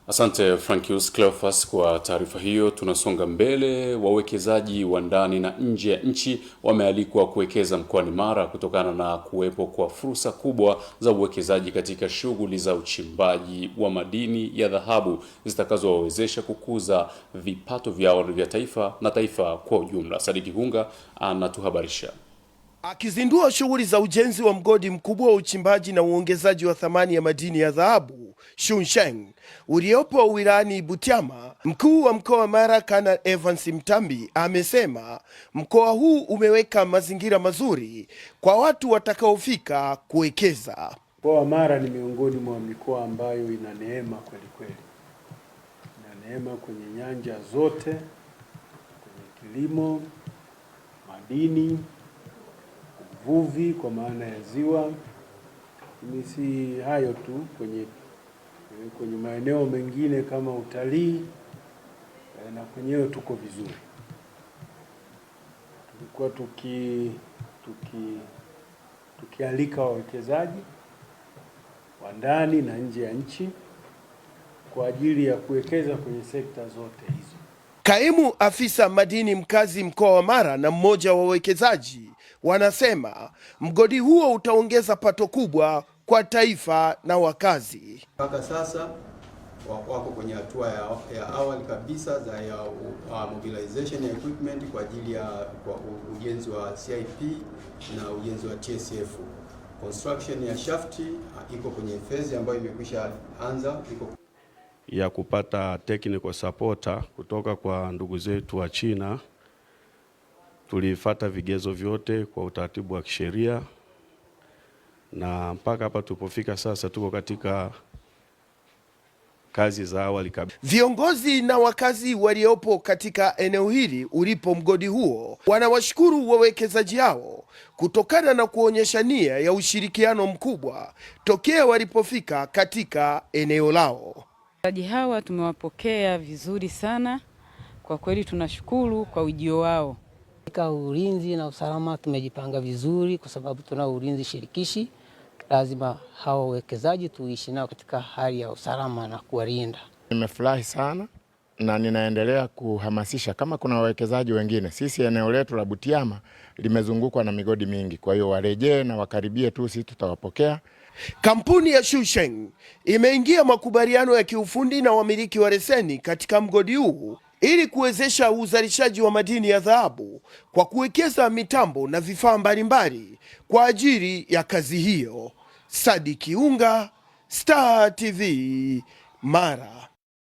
Asante Frankius Cleophas kwa taarifa hiyo. Tunasonga mbele. Wawekezaji wa ndani na nje ya nchi wamealikwa kuwekeza mkoani Mara kutokana na kuwepo kwa fursa kubwa za uwekezaji katika shughuli za uchimbaji wa madini ya dhahabu zitakazowawezesha kukuza vipato vyao vya taifa na taifa kwa ujumla. Sadiki Hunga anatuhabarisha. Akizindua shughuli za ujenzi wa mgodi mkubwa wa uchimbaji na uongezaji wa thamani ya madini ya dhahabu Shunsheng uliopo wilayani Butiama, mkuu wa mkoa wa Mara Kanali Evans Mtambi amesema mkoa huu umeweka mazingira mazuri kwa watu watakaofika kuwekeza. Mkoa wa Mara ni miongoni mwa mikoa ambayo ina neema kweli kweli, ina neema kwenye nyanja zote, kwenye kilimo, madini, uvuvi kwa maana ya ziwa. Lakini si hayo tu, kwenye maeneo mengine kama utalii na kwenyewe tuko vizuri. Tulikuwa tukialika wawekezaji wa ndani na nje ya nchi kwa ajili ya kuwekeza kwenye sekta zote hizo. Kaimu afisa madini mkazi mkoa wa Mara na mmoja wa wawekezaji wanasema mgodi huo utaongeza pato kubwa kwa taifa na wakazi. Mpaka sasa wako kwenye hatua ya awali kabisa za ya mobilization ya equipment kwa ajili ya kwa ujenzi wa CIP na ujenzi wa TSF. Construction ya shafti iko kwenye phase ambayo imekwisha anza, iko ya kupata technical supporter kutoka kwa ndugu zetu wa China. Tulifuata vigezo vyote kwa utaratibu wa kisheria na mpaka hapa tulipofika sasa tuko katika kazi za awali kabisa. Viongozi na wakazi waliopo katika eneo hili ulipo mgodi huo wanawashukuru wawekezaji hao kutokana na kuonyesha nia ya ushirikiano mkubwa tokea walipofika katika eneo lao. Wawekezaji hawa tumewapokea vizuri sana kwa kweli, tunashukuru kwa ujio wao. Katika ulinzi na usalama tumejipanga vizuri, kwa sababu tunao ulinzi shirikishi. Lazima hawa wawekezaji tuishi nao katika hali ya usalama na kuwalinda. Nimefurahi sana na ninaendelea kuhamasisha kama kuna wawekezaji wengine. Sisi eneo letu la Butiama limezungukwa na migodi mingi, kwa hiyo warejee na wakaribie tu, sisi tutawapokea. Kampuni ya Shusheng imeingia makubaliano ya kiufundi na wamiliki wa leseni katika mgodi huu ili kuwezesha uzalishaji wa madini ya dhahabu kwa kuwekeza mitambo na vifaa mbalimbali kwa ajili ya kazi hiyo. Sadiki Unga, Star TV, Mara.